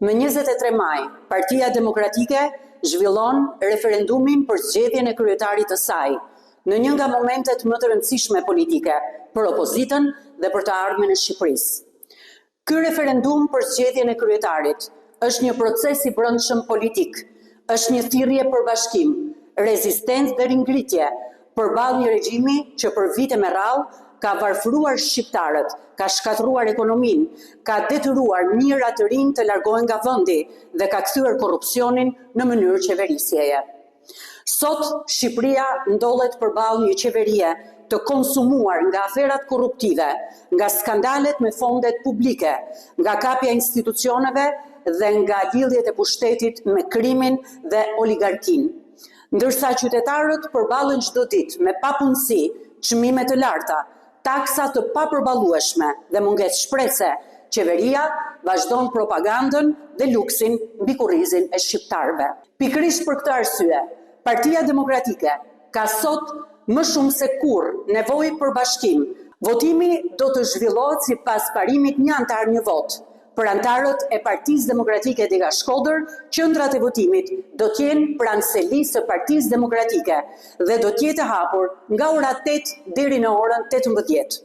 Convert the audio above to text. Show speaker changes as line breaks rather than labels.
Më 23 maj, Partia Demokratike zhvillon referendumin për zgjedhjen e kryetarit të saj, në një nga momentet më të rëndësishme politike për opozitën dhe për të ardhmen e Shqipërisë. Ky referendum për zgjedhjen e kryetarit është një proces i brendshëm politik, është një thirrje për bashkim, rezistencë dhe ringritje përballë një regjimi që për vite me radhë ka varfëruar shqiptarët, ka shkatërruar ekonominë, ka detyruar mijëra të rinj të largohen nga vendi dhe ka kthyer korrupsionin në mënyrë qeverisjeje. Sot Shqipëria ndodhet përballë një qeverie të konsumuar nga aferat korruptive, nga skandalet me fondet publike, nga kapja e institucioneve dhe nga lidhjet e pushtetit me krimin dhe oligarkinë. Ndërsa qytetarët përballen çdo ditë me papunësi, çmime të larta, taksa të papërballueshme dhe mungesë shprese, qeveria vazhdon propagandën dhe luksin mbi kurrizin e shqiptarëve. Pikërisht për këtë arsye, Partia Demokratike ka sot më shumë se kurrë nevojë për bashkim. Votimi do të zhvillohet sipas parimit një anëtar një votë. Për anëtarët e Partisë Demokratike Dega Shkodër, qendrat e votimit do të jenë pranë selisë së Partisë Demokratike dhe do të jetë e hapur nga ora 8 deri në orën 18.